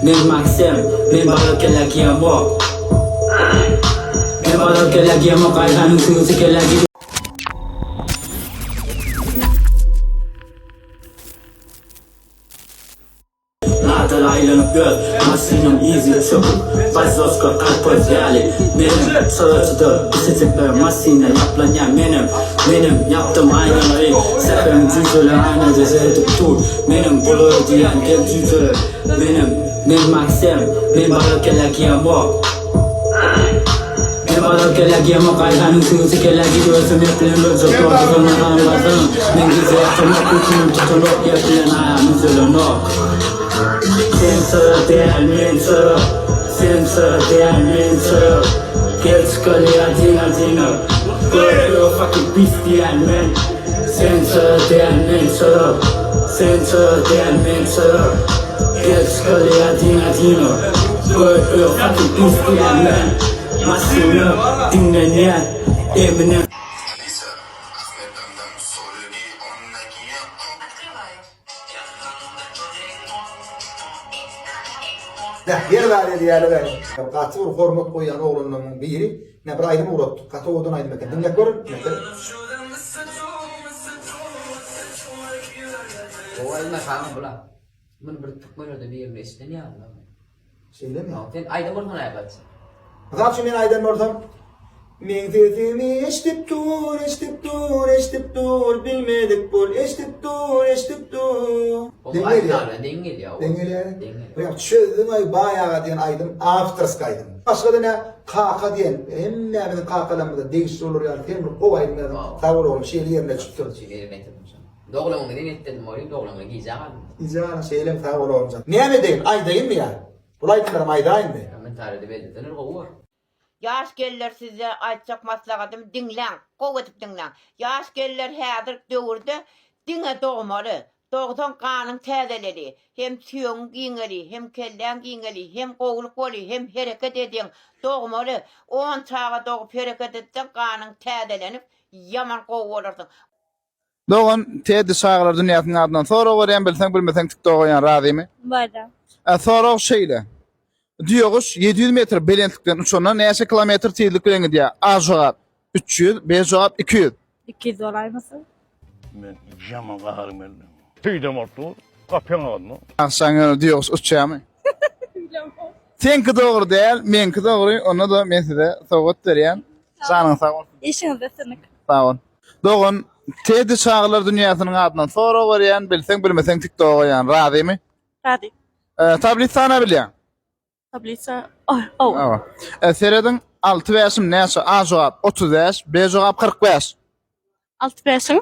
Men Maksem, men balyk kellä giýemok. Men balyk kellä giýemok, Aýhanyň sürüsi kellä giýdi. Nadar aýlanyp ýör, maşynyň yzy çöküp, Bazoska karpoz ýaly. Menem çyraçyda bişejekler maşyna ýaplanýan menem. Menem ýapdym aýnalary, şäheriň jüýjeleri aýnada seredip dur. Menem bular diýýän gel jüýjeler. Menem, men Maksem, men barakella giýemok. Men barakella giýemok, Aýhanyň sürüsi kellä gidiberse men bilen böljek dogrudan naharyň barsaň, men gije ýatamok, uykym tutanok, ýer bilen aýagym üzelenok. Sen syr däl, men syr, sen syr däl, men syr. Gel çykaly ajyna-jyna, gör gör fucking pis diýýän men. Sen syr däl, men syr, sen syr däl, men syr. Gel çykaly ajyna-jyna, gör gör fucking pis diýýän men. Maşyna diňlenýän Eminem. Beh, ýer bar edýäli beh. Gaty bir hormat goýýan oglanlarymyň biri ine bir aýdym ugratdy. Gaty owadan aýdym eken. Diňläp gör, Mete. Gowy aýdym aýtsaňa bula. Muny bir türkmenlerde birinde eşiden ýaly. Şeýlemi? Sen aýdan bolsaň näme Mysal üçin men aýdan bolsam, Meň sesimi eşdip dur, eşdip dur, eşdip dur, bilmedik bol, eşdip dur, eşdip dur. Deň gelýär. Deň gelýär. Deň gelýär. Ýa çözdüň-aý baý aga diýen aýdym awtorskiý aýdym. Başga-da nä Kaka diýen hemmämiziň kakalarymyza degişli bolar ýaly sen bir gowy aýdym ýazyň. Sag bol oglum şeýle ýerine düşüpdir. Şeýle ýerine ýetirdim şony. Dogulanyňda men etdedim bolýa, dogulanyňda gijä galdym. Gijä galan şeýlem sag bol oglumjan. Näme edeýin aýdaýynmy ýa? Bul aýdymlaram aýdaýynmy? Kommentariýada belleseler gowy bor. Ýaş gelinler sizde aýtjak maslahatym diňläň gowy edip diňläň ýaş gelinler häzirk döwürde diňe dogmaly dogsaň ganyň täzeleli hem süýegiň giňeli hem kelläň giňeli hem gowulyk boly hem hereket edeň dogmaly on çaga dogup hereket etseň ganyň täzelenip ýaman gowy bolarsyň. Dogan Teddy çagalar dünýäsiniň adyndan sorag berýän bilseň bilmeseň tiktok goýýan razymy? Barda. E, sorag şeýle. Düýeguş 700 metr belentlikden uçanda näçe kilometr tizlik bilen gidýär? A jogap 300, B jogap 200. 200 bolaýmasa? Men ýaman gaharym geldi. Tüýdem bolup dur. Gapyň agzynda. Agşam ýöne düýeguş uçýarmy? Seňki dogry däl, meňki dogry. Onda-da men size sowgat berýän. Janyň sag bolsun. Işiňizde üstünlik. Sag bol. Dogan, Teddy çagalar dünýäsiniň adyndan sorag berýän, bilseň bilmeseň tiktoga goýýan. Razymy? Razy. E, tablisa näme bilýäň? Tablisa, oý, ow. Hawa. E, serediň, 6 bäşim näçe? A jogap 35, B jogap 45. 6 bäşiň?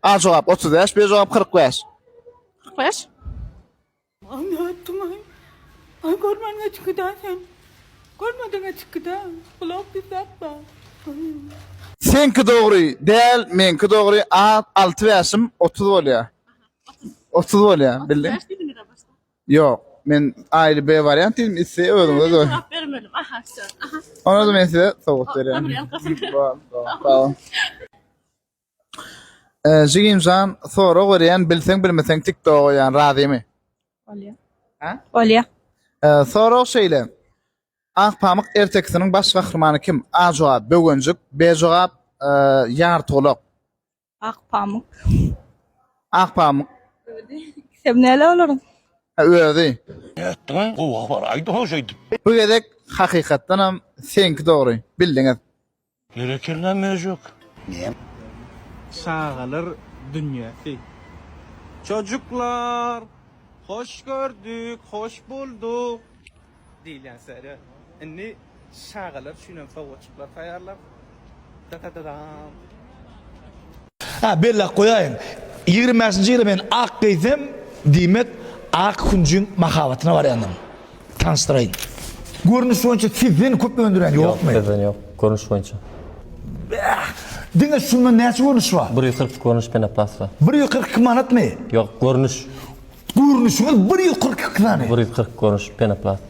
A jogap 35, B jogap 45. 45. Aý nätdiňaý? Aý görmän geçgidä sen. Görmediň geçgidä. Blok diýip zat bar. Seňki dogry däl, meňki dogry. A alty bäşim 30 bolýar. 30 bolýar, bildiň? Ýok, men A ili B wariant diýdim, isse özüňize dogry. Jogap bermedim. Aha, wsё. Aha. Onda-da men size sowgat berýän. Bar, sag bol. Jigimjan sorag berýän bilseň bilmeseň tiktok goýýan razymy? Bolýa. Hä? Bolýa. Sorag şeýle. Akpamyk ertekisiniň baş gahrymany kim? A jogap Böwenjik, B jogap Ýartygulak. Akpamyk. Akpamyk. Ikisem näle olaryň? Ha özi. Nätdiň? Gowy habar aýt oňa şeýdip. Bu gezek hakykatdanam seňki dogry. Bildiňiz. Berekella möjek. Çagalar dünýäsi. Çocuklar! Hoş gördük, hoş bulduk! Diýilýän seriýa. Indi çagalar üçinem sowgatjyklar taýýarlap. Da-da-da-dam! Hä, belläp goýaýyň. 25-nji ýyly men ak geýsem, diýmek, ak künjüň mahabatyna barýandyryn. Tanyşdyraýyn. Görnüş boýunça sizden köp öndürýän ýokmy? Ýok, bizden ýok. Görnüş boýunça. Bäh! Diňe şundan näçe görnüş bar? 142 görnüş penoplast bar. 142 manatmy? Ýok, görnüş. Görnüşiňiz 142 sany. 140 görnüş penoplast.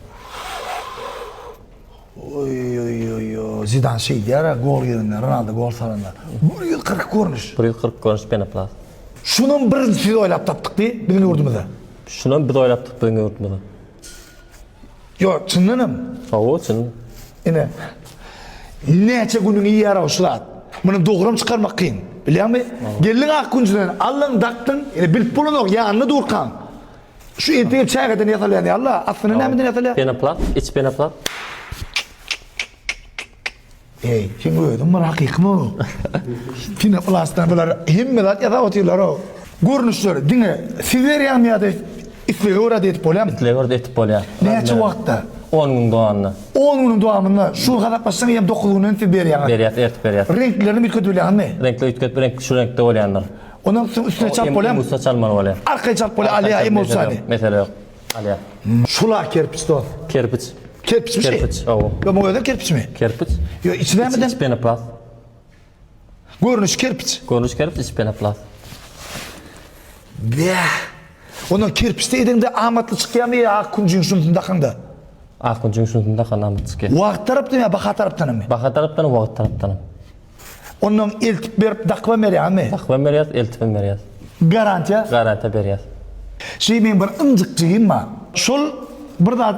Oý-oý-oý-oý, Zidan şeýdýär-ä gol girende, Ronaldo gol salanda. 140 görnüş. 140 görnüş penoplast. Şunam birinji siz oýlap tapdyk diý, biziň ýurdumyzda. Şunam biz oýlap tapdyk biziň ýurdumyzda. Ýok, çyndanam. Hawa, çyn. Ine. Näçe günüňi iýýär-ow şu zat. Muny dogram çykarmak kyn. Bilýäňmi? Geldiň ak künjüden, aldyň, dakdyň, ine bilip bolanok, ýanynda durkaň. Şu entegem çägeden ýasalýan ýaly-la, aslynda nämeden ýasalýar? Penoplast, iç penoplast. Eý, seň özüň bir hakykymy o? Penoplastdan bular hemme zat ýasap otyrlar-ow. Görnüşleri diňe siz berýäňmi ýa-da islege görä-de edip bolýarmy? Islege görä-de edip bolýar. Näçe wagtda? On günüň dowamynda. On günüň dowamynda şu hasaplaşsaň eýýäm dokuz günden siz berýäňiz. Berýäs, ertip berýäs. Reňklerini üýtgedip bilýäňizmi? Reňkleri üýtgedip, reňk şu reňkde bolýandyr. Ondan soň üstüne çalyp bolýarmy? Emulsiýa çalmaly bolýar. Arkaýyn çalyp bolýar, alýar emulsiýany. Mesele ýok. Alýar. Şul-a kerpiç dost. Kerpiç. Kerpiçmi şi? Kerpiç, hawa. Ýok, muň özem kerpiçmi? Kerpiç. Ýok, içi nämeden? Içi penoplast. Görnüşi kerpiç. Görnüşi kerpiç, içi penoplast. Bäh. Ondan kerpiçde edeňde amatly çykýarmy ýa ak künjüň şunusyny dakaňda? Ak künjüň şunusyny dakanda amatly çykýar. Wagt tarapdan ýa baha tarapdanmy? Baha tarapdan, wagt tarapdanam. Ondan eltip berip dakybam berýäňmi? Dakybam berýäs, eltibem berýäs. Garantiýa? Garantiýa berýäs. Şeý meň bir ynjyk jigim bar. Şol bir zat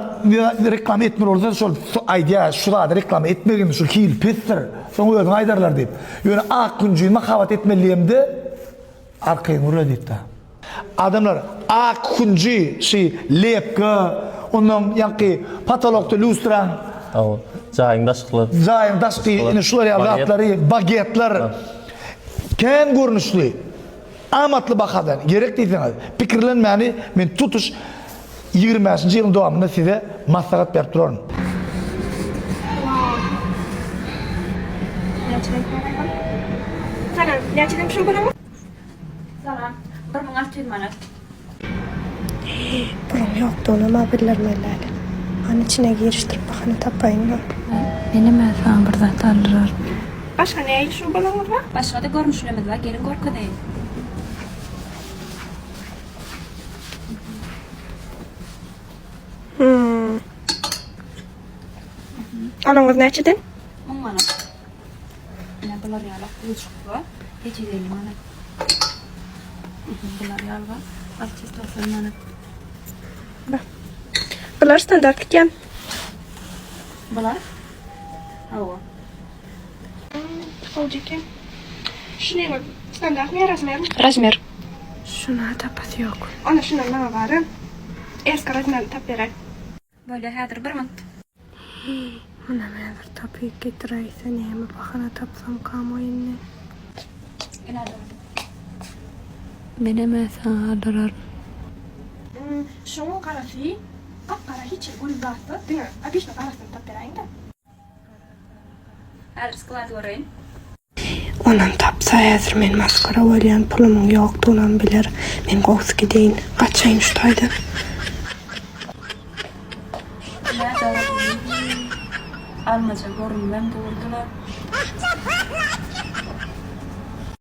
reklama etmeli bolsa şol aýdýar şu zady reklama etmegin şu hili pesdir soň özüň aýdarlar diýip. Ýöne ak künjini mahabat etmeli diýemde arkaýyn gürle diýipdir. Adamlar ak künji şy lepka ondan ýaňky potolokda lýustraň Hawa, jaýyň daşky. Jaýyň daşky ine şular ýaly zatlary bagetler kän görnüşli amatly bahadan gerek diýseňiz pikirlenmäni men tutuş 25-nji ýylyň dowamynda size maslahat berip duraryn. Salam, näçeden pişiň bulaňyz? Salam, 1600 manat. Puluň ýokdugynam-a bildirmeli däl. Hany içine girişdirip bahana tapaýyn-da. Menem-ä saňa bir zat aldyraryn. Başga nähili şubalaryňyz bar? Başga-da görnüşlerimiz bar, geliň görkezeýin. Hum. Olaňyz näçeden? 1000 manat. Ine bular ýaly gujuklar 750 manat. Bular ýaly bar 690 manat. Bak. Bular standart gitýän. Bular? Hawa. Gowy eken. Şu näme? Standartmy ýa razmermi? Razmer. Şuna tapasy ýok. Onda şundan maňa bara. Eski razmerini tap beräý. Bolýar häzir bir minut. Munam häzir tapyp getiräýse näme bahana tapsamkam-oý indi. Menem-ä saňa aldyraryn. Şuň garasy gap-gara hiç hili gül zatsyz diňe obiçny garasyny tap beräýiň-dä. Häzir sklady göreýin. Onam tapsa häzir men masgara bolýan pulumyň ýokdugynam biler men gowsy gideýin gaçaýyn şu taýdan. Almaja görünmem durdular.